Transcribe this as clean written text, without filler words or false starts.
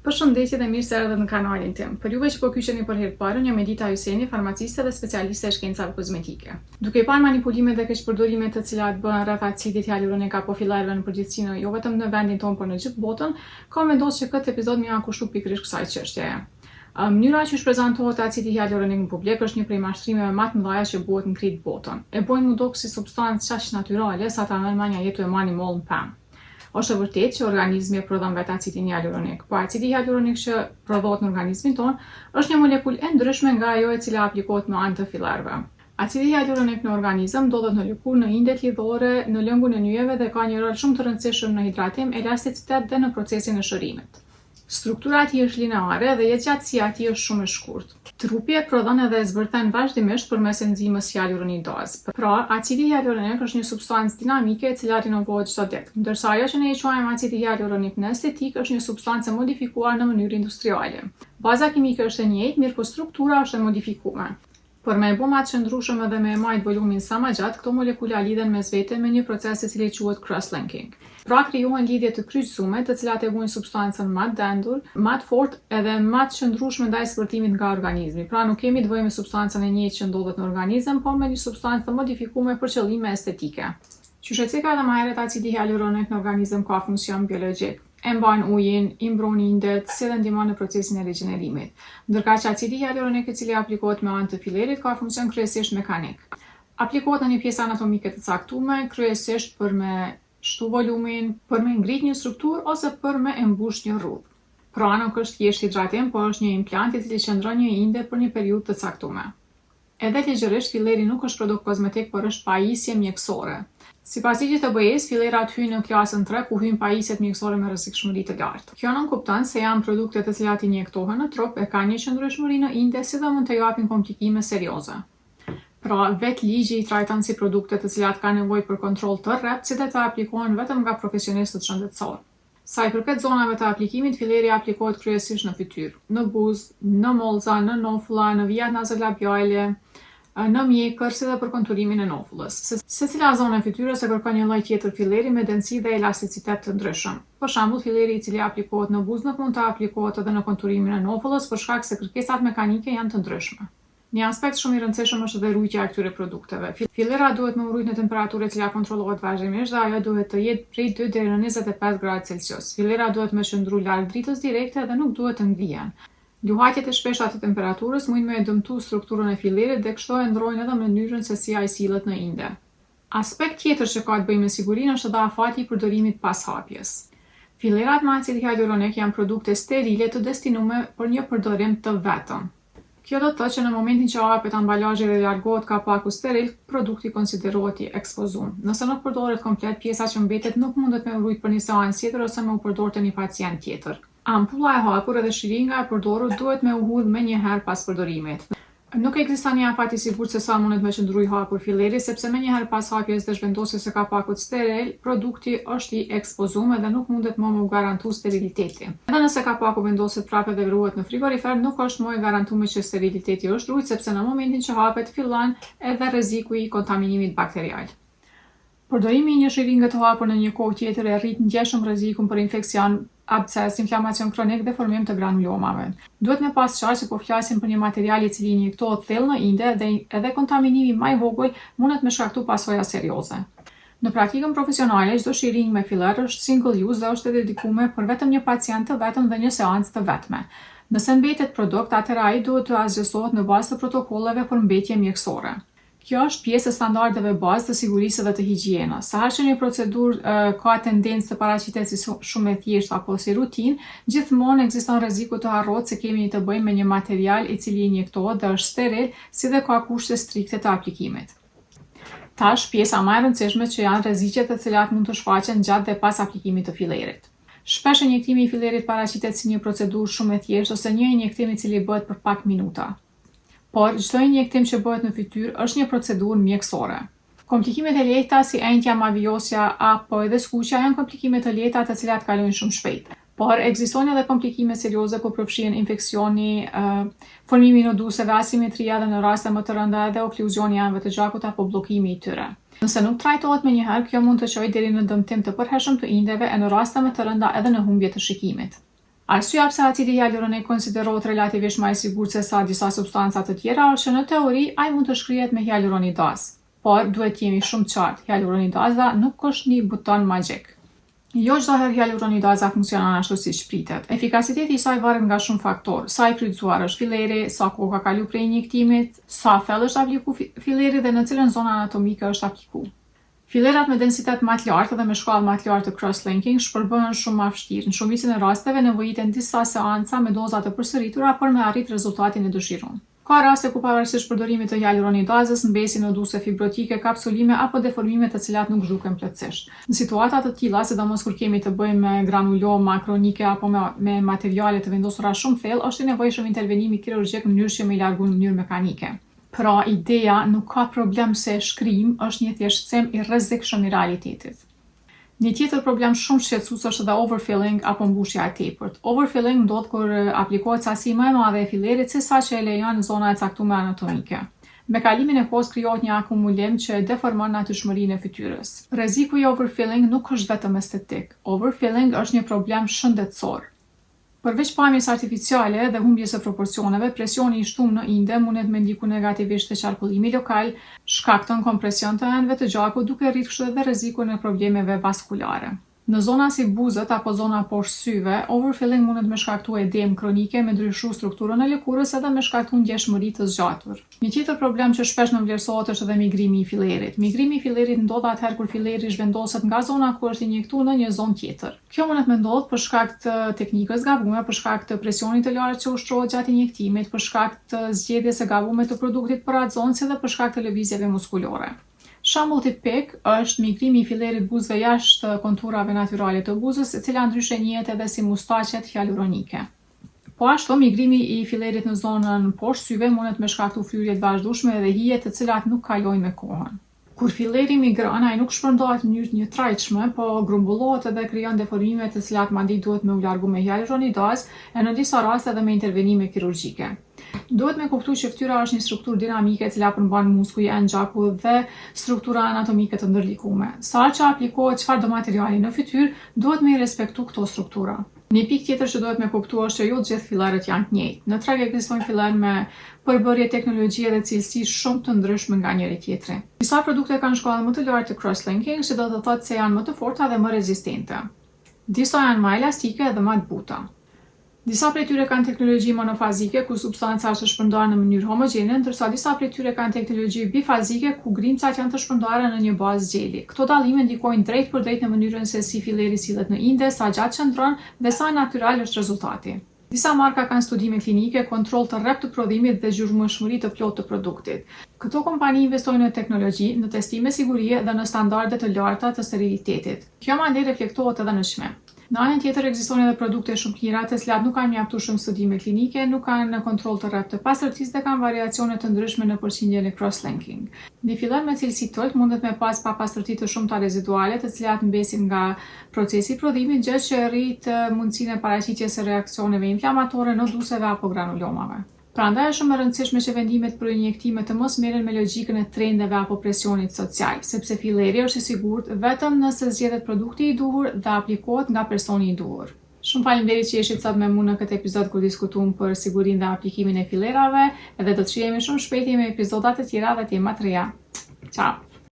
Përshëndetje dhe mirë se erdhët në kanalin tim. Për juve që po kyçeni për herë të parë, unë jam Edita Hyseni, farmaciste dhe specialiste e shkencave kozmetike. Duke i parë manipulimet dhe keqpërdorimet të cilat bëhen rreth acidit hialuronik apo fillerëve në përgjithësi në jo vetëm në vendin tonë, por në gjithë botën, kam vendosur që këtë episod me ia kushtu pikërisht kësaj çështjeje. Mënyra qysh prezantohet acidi hialuronik në publik është një prej mashtrimeve ma të mëdha që bëhet në krejt botën. E bojnë mu dok si substancë qaq natyrale sa ta merr menja je tu e marrë një mollë në pemë. Është e vërtetë që organizmi e prodhon vetë acidin hialuronik, po acidi hialuronik që prodhohet në organizmin tonë është një molekulë e ndryshme nga ajo e cila aplikohet me anë të fillerëve. Acidi hialuronik në organizëm ndodhet në lëkurë, në indet lidhore, në lëngun e nyjeve dhe ka një rol shumë të rëndësishëm në hidratim, elasticitet dhe në procesin e shërimit. Struktura e tij është lineare dhe jetëgjatësia e tij është shumë e shkurtë. Trupi e prodhon edhe e zbërthen vazhdimisht përmes enzimës hialuronidazë. Pra, acidi hialuronik është një substancë dinamike e cila rinovohet çdo ditë, ndërsa ajo që ne e quajmë acidi hialuronik në estetikë është një substancë e modifikuar në mënyrë industriale. Baza kimike është e njëjtë, mirëpo struktura është e modifikuar. Për me e bo ma të qëndrueshëm edhe me e majt volumin sa ma gjatë, këto molekula lidhen mes vete me një proces i cili quhet cross-linking. Pra krijohen lidhje të kryqëzume, të cilat e bojnë substancën ma të dendur, ma të fortë edhe ma të qëndrueshme ndaj zbërthimit nga organizmi. Pra nuk kemi të bëjmë me substancën e njëjtë që ndodhet në organizëm, por me një substancë të modifikume për qëllime estetike. Qysh e ceka edhe ma herët acidi hialuronik në organizëm ka funksion biologjik. E mban ujin, i mbron indet, si dhe ndihmon në procesin e rigjenerimit. Ndërkaq acidi hialuronik i cili aplikohet me anë të fillerit ka funksion kryesisht mekanik. Aplikohet në një pjesë anatomike të caktume, kryesisht për me shtu volumin, për me ngrit një strukturë ose për me e mbush një rrudhë. Pra nuk është thjesht hidratim, por është një implant i cili qëndron një inde për një periudhë të caktume. Edhe ligjërisht filleri nuk është produkt kozmetik por është pajisje mjekësore. Sipas ligjit të BE-së, fillerat hyjnë në klasën 3 ku hyjnë pajisjet mjekësore me rrezikshmëri të lartë. Kjo nënkupton se janë produkte të cilat injektohen në trup e kanë një qëndrueshmëri në inde si dhe mund të japin komplikime serioze. Pra, vetë ligji i trajton si produkte të cilat kanë nevojë për kontroll të rreptë si dhe të aplikohen vetëm nga profesionistët shëndetësorë. Sa i përket zonave të aplikimit, filleri aplikohet kryesisht në fytyrë, në buzë, në mollëza, në nofulla, në vijat nazolabiale, në mjekër, si dhe për konturimin e nofullës. Secila zonë e fytyrës e kërkon një lloj tjetër filleri me dendësi dhe elasticitet të ndryshëm. Për shembull, filleri i cili aplikohet në buzë nuk mund të aplikohet edhe në konturimin e nofullës për shkak se kërkesat mekanike janë të ndryshme. Një aspekt shumë i rëndësishëm është edhe rujtja e këtyre produkteve. Fillera duhet me u rujt në temperaturë e cila kontrollohet vazhdimisht dhe ajo duhet të jetë prej 2 deri në 25 gradë Celsius. Fillera duhet me qëndru larg dritës direkte dhe nuk duhet të ngrihen. Luhatjet e shpeshta të temperaturës mujnë me e dëmtu strukturën e fillerit dhe kështu e ndrojnë edhe mënyrën se si ai sillet në inde. Aspekt tjetër që ka të bëjë me sigurinë është edhe afati i përdorimit pas hapjes. Fillerat me acid hialuronik janë produkte sterile të destinume për një përdorim të vetëm. Kjo do të thotë që në momentin që hapet ambalazhi dhe largohet kapaku steril, produkti konsiderohet i ekspozum. Nëse nuk përdoret komplet, pjesa që mbetet nuk mundet me u rujt për një seancë tjetër ose me u përdor te një pacient tjetër. Ampulla e hapur edhe shiringa e përdorur duhet me u hudh menjëherë pas përdorimit. Nuk ekziston një afat i sigurt se sa mundet me qëndru i hapur filleri, sepse menjëherë pas hapjes dhe zhvendosjes së kapakut steril, produkti është i ekspozum edhe nuk mundet më me u garantu steriliteti. Edhe nëse kapaku vendoset prapë edhe ruhet në frigorifer, nuk është më e garantume që steriliteti është rujt, sepse në momentin që hapet fillon edhe rreziku i kontaminimit bakterial. Përdorimi i një shiringe të hapur në një kohë tjetër e rrit ndjeshëm rrezikun për infeksion, absces, inflamacion kronik dhe formim të granulomave. Duhet me pas qartë që po flasim për një material i cili injektohet thellë në inde dhe edhe kontaminimi ma i vogël mundet me shkaktu pasoja serioze. Në praktikën profesionale, çdo shiringë me filler është single use dhe është e dedikume për vetëm një pacient të vetëm dhe një seancë të vetme. Nëse mbetet produkt, atëherë ai duhet të asgjësohet në bazë të protokolleve për mbetje mjekësore. Kjo është pjesë e standardeve bazë të sigurisë dhe të higjienës. Sa herë që një procedurë ka tendencë të paraqitet si shumë e thjeshtë apo si rutinë, gjithmonë ekziston rreziku të harrohet se kemi të bëjmë me një material i cili injektohet dhe është steril, si dhe ka kushte strikte të aplikimit. Tash, pjesa më e rëndësishme që janë rreziqet të cilat mund të shfaqen gjatë dhe pas aplikimit të fillerit. Shpesh injektimi i fillerit paraqitet si një procedurë shumë e thjeshtë ose një injektim i cili bëhet për pak minuta. Por, çdo injektim që bëhet në fytyrë është një procedurë mjekësore. Komplikimet e lehta si enjtja, mavijosja apo edhe skuqja janë komplikime të lehta të cilat kalojnë shumë shpejt. Por, ekzistojnë edhe komplikime serioze ku përfshihen infeksioni, formimi i noduseve, asimetria dhe në raste më të rënda edhe okluzioni i enëve të gjakut apo bllokimi i tyre. Nëse nuk trajtohet menjëherë, kjo mund të çojë deri në dëmtim të përhershëm të indeve e në raste më të rënda edhe në humbje të shikimit. Arsyeja pse acidi hialuronik konsiderohet relativisht më i sigurt se sa disa substanca të tjera është që në teori ai mund të shkrihet me hialuronidazë. Por duhet të jemi shumë qartë, hialuronidaza nuk është një buton magjik. Jo çdo herë hialuronidaza funksionon ashtu siç pritet. Efikasiteti i saj varet nga shumë faktorë, sa i kryqëzuar është filleri, sa kohë ka kalu prej injektimit, sa thellë është apliku filleri dhe në cilën zonë anatomike është apliku. Fillerat me densitet më të lartë dhe me shkallë më të lartë të cross-linking shpërbëhen shumë më vështirë. Në shumicën e rasteve nevojiten disa seanca me doza të përsëritura për me arrit rezultatin e dëshiruar. Ka raste ku pavarësisht përdorimit të hialuronidazës mbesin noduse fibrotike, kapsulime apo deformime të cilat nuk zhduken plotësisht. Në situata të tilla, sidomos kur kemi të bëjmë me granuloma kronike apo me, me materiale të vendosura shumë thellë, është i nevojshëm intervenimi kirurgjik në mënyrë që me i largu në mënyrë mekanike. Pra, ideja nuk ka problem se shkrim është një thjeshtësim i rrezikshëm i realitetit. Një tjetër problem shumë shqetësues është edhe overfilling apo mbushja e tepërt. Overfilling ndodh kur aplikohet sasi më e madhe e fillerit se sa që e lejon zona e caktuar anatomike. Me kalimin e kohës krijohet një akumulim që e deformon natyrshmërinë e fytyrës. Rreziku i overfilling nuk është vetëm estetik. Overfilling është një problem shëndetësor. Përveç pamjes artificiale dhe humbjes së proporcioneve, presioni i shtuar në inde mundet me ndiku negativisht te qarkullimi lokal, shkakton kompresion të enëve të gjakut duke rritur kështu edhe rrezikun e problemeve vaskulare. Në zona si buzët apo zona poshtë syve, overfilling mundet me shkaktu edemë kronike, me ndryshu strukturën e lëkurës edhe me shkaktu ndjeshmëri të zgjatur. Një tjetër problem që shpesh nënvlerësohet është edhe migrimi i fillerit. Migrimi i fillerit ndodh atëherë kur filleri zhvendoset nga zona ku është injektuar në një zonë tjetër. Kjo mundet me ndodh për shkak të teknikës gabume, për shkak të presionit të lartë që ushtrohet gjatë injektimit, për shkak të zgjedhjes së gabume të produktit për atë zonë, si dhe për shkak të lëvizjeve muskulore. Shembull tipik është migrimi i fillerit buzëve jashtë konturave natyrale të buzës, e cila ndryshe njihet edhe si mustaqet hialuronike. Po ashtu, migrimi i fillerit në zonën poshtë syve mundet me shkaktu fryrje të vazhdueshme dhe hije të cilat nuk kalojnë me kohën. Kur filleri migron, ai nuk shpërndahet në mënyrë të njëtrajtshme, po grumbullohet edhe krijon deformime të cilat mandej duhet me u largu me hialuronidazë, e në disa raste edhe me intervenime kirurgjike. Duhet me kuptu që fytyra është një strukturë dinamike e cila përmban muskuj, enë gjaku dhe struktura anatomike të ndërlikume. Sa që aplikohet çfarëdo materiali në fytyrë, duhet me i respektu këto struktura. Një pikë tjetër që duhet me kuptu është që jo të gjithë fillerët janë të njëjtë. Në treg ekzistojnë filler me përbërje teknologjie dhe cilësi shumë të ndryshme nga njëri tjetri. Disa produkte kanë shkallë më të lartë të cross-linking, që do të thotë se janë më të forta dhe më rezistente. Disa janë më elastike dhe më të buta. Disa prej tyre kanë teknologji monofazike ku substanca është shpërndarë në mënyrë homogjene, ndërsa disa prej tyre kanë teknologji bifazike ku grimcat janë të shpërndara në një bazë xheli. Këto dallime ndikojnë drejt për drejt në mënyrën se si filleri sillet në inde, sa gjatë qëndron dhe sa natyral është rezultati. Disa marka kanë studime klinike, kontroll të rreptë të prodhimit dhe gjurmueshmëri të plotë të produktit. Këto kompani investojnë në teknologji, në testime sigurie dhe në standarde të larta të sterilitetit. Kjo mandej reflektohet edhe në çmim. Në anën tjetër ekzistojnë edhe produkte shumë të mira, të cilat nuk kanë mjaftueshëm studime klinike, nuk kanë kontroll të rreptë të pastërtisë dhe kanë variacione të ndryshme në përqindjen e cross-linking. Një filler me cilësi të ulët mundet me pas papastërti të shumta reziduale, të cilat mbesin nga procesi i prodhimit, gjë që rrit mundësinë e paraqitjes së reaksioneve inflamatore, noduseve apo granulomave. Prandaj është shumë e rëndësishme që vendimet për injektime të mos merren me logjikën e trendeve apo presionit social, sepse filleri është i sigurt vetëm nëse zgjedhet produkti i duhur dhe aplikohet nga personi i duhur. Shumë faleminderit që ishit sot me mua në këtë epizod ku diskutuam për sigurinë dhe aplikimin e fillerave, edhe do të shihemi shumë shpejt me epizoda të tjera dhe tema të reja. Ciao.